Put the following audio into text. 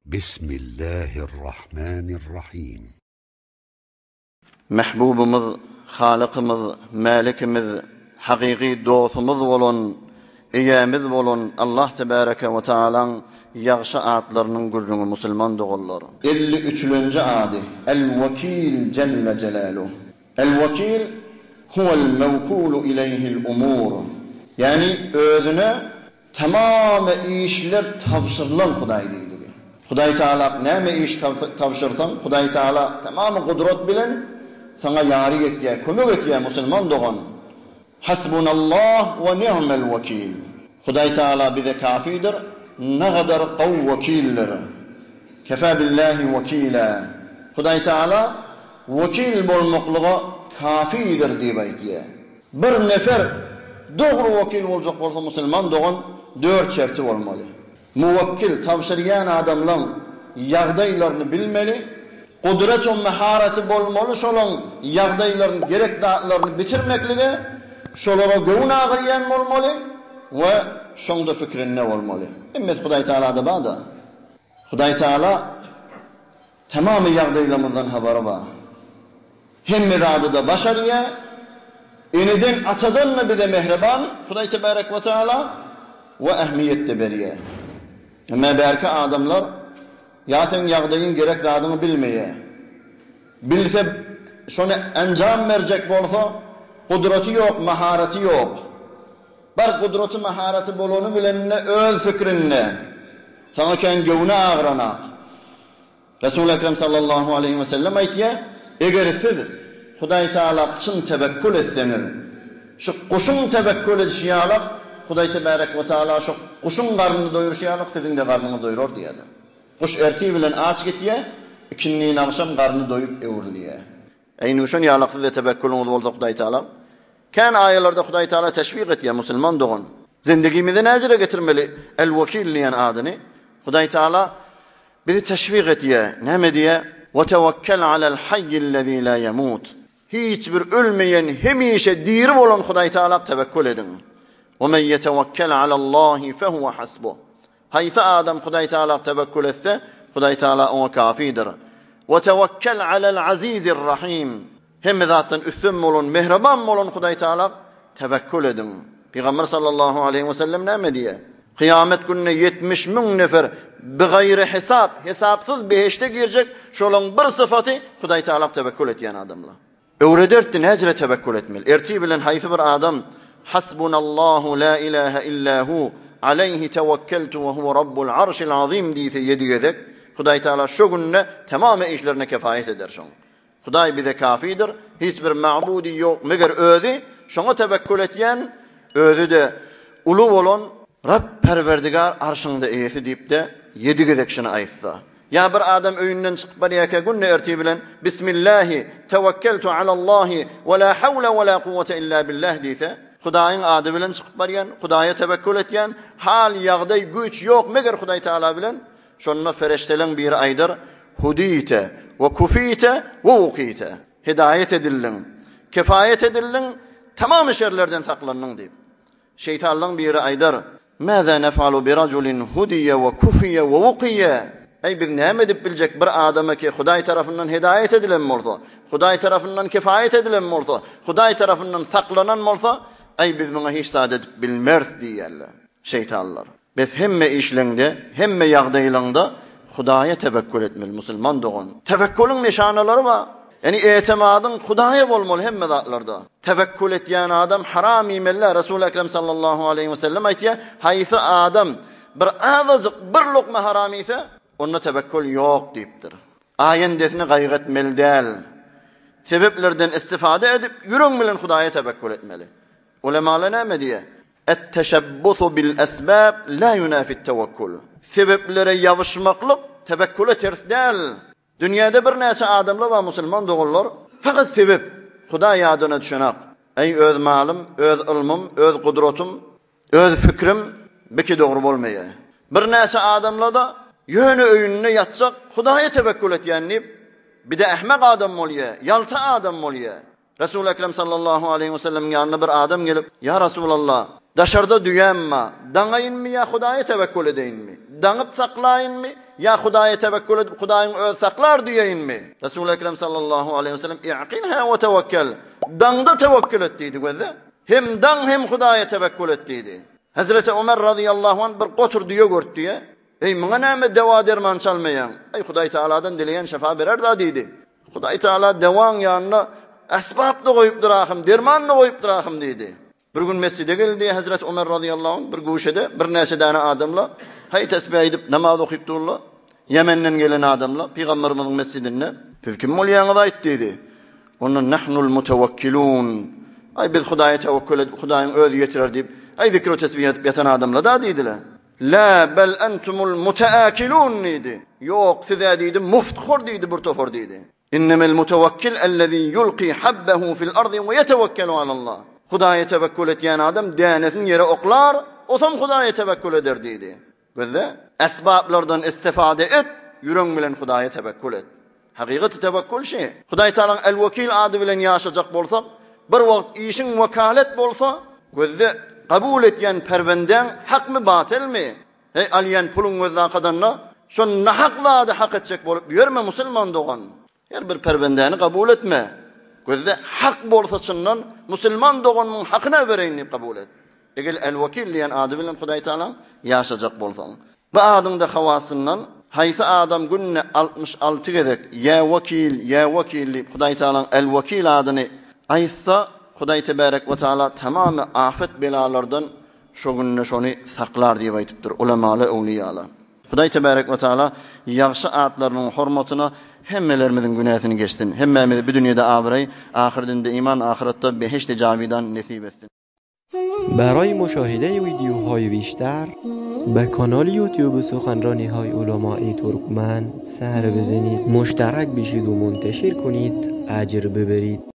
Bismillahirrahmanirrahim. Mähbubymyz, Halykymyz, Mälikimiz, hakyky dostumyz bolan, Eýämiz bolan Allah Tebäreke we Taalaň ýagşy atlarynyň gürrüňi musulman doganlar. Elli üçülenji ady, El-Wekil Jelle Jelaluh. El-Wekil, Huwel mewkulu ileýhil umur. Ýagny özüne Tamamy işler tabşyrylan Hudaý diýdigi. Hudaý Tagala näme iş tabşyrsaň, Hudaý Tagala tamamy gudrat bilen saňa ýary etýär, kömek etýär musulman dogan. Hasbunallah we ni'mel wekil. Hudaý Tagala bize kafidir, nagadar gowy wekildir. Kefa billahi wekila. Hudaý Tagala wekil bolmaklyga kafidir diýip aýtýar. Bir nefer dogry wekil boljak bolsa musulman dogan dört şerti bolmaly. Muwekkil, tabşyrýan adamlaň ýagdaýlaryny bilmeli, gudrat we maharaty bolmaly şolaň ýagdaýlaryny gerek zatlaryny bitirmeklige, şolara göwün agyrýan bolmaly we şoňda fikrinde bolmaly. Hemmesi Hudaý Taalada bar-da. Hudaý Taala tamamy ýagdaýlarymyzdan habary bar. Hemme zady-da başarýar. Eneden, atadan-da bize mähriban Hudaý Tebarek we Taala we ähmiýet-de berýär. Emma bärki adamlar ýa seň ýagdaýyň gerek zadyňy bilmeýär. Bilse şony enjam berjek bolsa gudraty ýok, maharaty ýok. Bar gudraty maharaty bolany bilen-de öz fikrinde. Saňa kän göwni agyranak. Resul Ekrem sallallahu aleýhi we sellem aýtýar, Eger siz Hudaý Tagala çyn tewekkül etseňiz, şu guşuň tewekkül edişi ýalak, Hudaý Tebärek we Tagala şu guşuň garnyny doýurşy ýalak siziň-de garnyňyzy doýurar diýýärler. Guş ertir bilen aç gitýär, ikindin agşam garny doýup öwrülýär. Eý nuşan ýalak sizde tewekkülüňiz bolsa Hudaý Tagala kän aýalarda Hudaý Tagala teşwik etýär musulman dogan. Zindigimizi näjere getirmeli El Wekil diýen adyny Hudaý Tagala Bizi teşwik edýär. Näme diýýär? Ve tewekkel alel hayyillezî lâ yemût. Hiç bir ölmeýän, hemişe diri bolan Hudaý Tagala tewekkül ediň. Ve men ýetewekkel alallâhi fehuve hasbuh. Haýsy adam Hudaý Tagala tewekkül etse, Hudaý Tagala oňa kafidir. Ve tewekkel alel azizir rahim. Hemme zatdan üstün bolan, mähriban bolan Hudaý Tagala tewekkül ediň. Pygamber sallallahu aleýhi we sellem näme diýýär? Kyýamet gününde 70 müň nefer bigaýry hesap, hesapsyz behişde girjek, şolaryň bir syfaty Hudaý Tagala tewekkül etýän adamlar. Öwrederdi näjire tewekkül etmeli. Ertir bilen haýsy bir adam Hasbunallahu la ilaha illa hu aleýhi tewekkeltu we huwe rabbul arşil azim diýse ýedi gezek, Hudaý Tagala şo günde tamam işlerine kefaýet eder şoň. Hudaý bize kafidir, hiç bir magbudy ýok meger Özi, şoňa tewekkül etýän, Özi-de uly bolan Rab Perwerdigar arşyň-da eýesi diýip-de ýedi gezek şuny aýtsa. Ýa bir adam öýünden çykyp barýarka günde ertir bilen Bismillahi, tewekkeltu alallahi, we la hawle we la kuwwete illa billah diýse, Hudaýyň ady bilen çykyp barýan, Hudaýa tewekkül etýän, hal, ýagdaý, güýç ýok meger Hudaý Tagala bilen, Şonda perişdeleň biri aýdar, Hudite we kufite we wukite, Hidaýat edildiň, kefaýet edildiň, tamamy şerlerden saklandyň diýip. Şeýtanlaň biri aýdar, Maza nefalu birajulin hudiýe we kufiýe we wukiýe, Eý, biz näme edip biljek bir adama ki Hudaý tarapyndan hidaýat edilen bolsa, Hudaý tarapyndan kefaýet edilen bolsa, Hudaý tarapyndan saklanan bolsa, eý, biz muňa hiç zat edip bilmeris diýerler. Şeýtanlar. Bes hemme işleňde, hemme ýagdaýlaňda Hudaýa tewekkül etmeli musulman dogan. Tewekküliň nyşanalary bar. Ýani etimadyň Hudaýa bolmaly hemme zatlarda. Tewekkül etýän adam haram iýmeli. Resul Ekrem sallallahu aleýhi we sellem aýtýar, haýsy adam bir azajyk bir lukma haram iýse, onda tewekkül ýok diýipdir. Aýendesini gaýgy etmeli däl. Sebeplerden istifade edip, ýüregiň bilen Hudaýa tewekkül etmeli. Ulemalar näme diýýär? Et-teşebbusu bil-esbab la ýunafit-tewekkul. Sebeplere ýabyşmaklyk tewekkule ters däl. Dünýäde birnäçe adamlar bar musulman doganlar, fakat sebep, Hudaý ýadyna düşenak. Eý öz malym, öz ylmym, öz gudratym, öz fikrim biki dogry bolmaýar. Birnäçe adamlar-da ýöne öýünde ýatjak, Hudaýa tewekkul etýän diýip, bir-de ähmek adam bolýar, ýalta adam bolýar. Resul Ekrem sallallahu aleýhi we sellemiň ýanyna bir adam gelip, Ýa Resulallah, daşarda düýäm bar, daňaýynmy ýa Hudaýa tewekkül edeýinmi? daňyp saklaýynmy ýa Hudaýa tewekkül edip Hudaýyň özi saklar diýeýinmi? Resuly Ekrem sallallahu aleýhi we sellem i'qilha we tewekkel. Daňda tewekkül et diýdi gözle. Hem daň hem Hudaýa tewekkül et diýdi. Hezreti Ömer razyýallahu anh bir gotur düýe görüp diýe, Eý, muňa näme dewa-derman çalmaýaň? Eý, Hudaý Tagaladan dileýän şypa berer-da diýdi. Hudaý Tagala dewaň ýanyna esbap-da goýupdyr ahym, derman-da goýupdyr ahym diýdi. Bir gün mesjide geldi Hezreti Ömer razyýallahu anh bir guşede birnäçe däne adamla haý tesbih aýdyp namaz okyp durlar. Ýemenden gelen adamlar pygamberimiziň mesjidinde. Siz kim bolýaňyz aýt diýdi. Onda nahnul mutawakkilun. Aý biz Hudaýa tewekkül edip Hudaýyň özi ýetirer diýip, aý zikr tesbih edip ýatan adamlar-da diýdiler. La bel entumul mutaakilun diýdi. Ýok, siz-ä diýdi mufthor diýdi bir topar diýdi. Innemel mutawakkil ellezî ýulkî habbehu fil ardy we ýetewekkelu alallah. Hudaýa tewekkül etýän adam dänesini ýere oklar, osam Hudaýa tewekkül eder diýdi. Gözle, esbaplardan istifade et, ýüregiň bilen Hudaýa tewekkül et. Hakykaty tewekkül şi. Hudaý Tagalaň El-Wekil ady bilen ýaşajak bolsak, bir wagt işiň wekalet bolsa, gözle, kabul etýän perwendäň hakmy batylmy? Heý, alýan puluň gözdakadanda, şo nahak zady hak etjek bolup ýörme musulman dogan. Her bir perwendäni kabul etme. Gözde hak bolsa çyndan, musulman doganymyň hakyna bereýin diýip kabul et. Eger El-Wekil diýen ady bilen Hudaý Tagalaň ýaşajak bolsaň. Bu adyň-da hawasyndan haýsy adam günde 66 gezek Ýa Wekil, Ýa Wekil diýip Hudaý Tagalaň El-Wekil adyny aýtsa, Hudaý Tebarek we Taala tamamy afet-belalardan Şo günde şony saklar diýip aýdypdyr ulamalar, öwlüýalar. Hudaý tebarek we taala ýagşy atlarynyň hormatyna hemmelerimiziň günäsini geçsin. Hemmämize bu dünýede abraý, ahyrdinde iman, ahyratda behişdi jawidan nesip etsin. برای مشاهده ویدیوهای بیشتر به کانال یوتیوب سخنرانی های علمای ترکمن سر بزنید مشترک بشید و منتشر کنید اجر ببرید.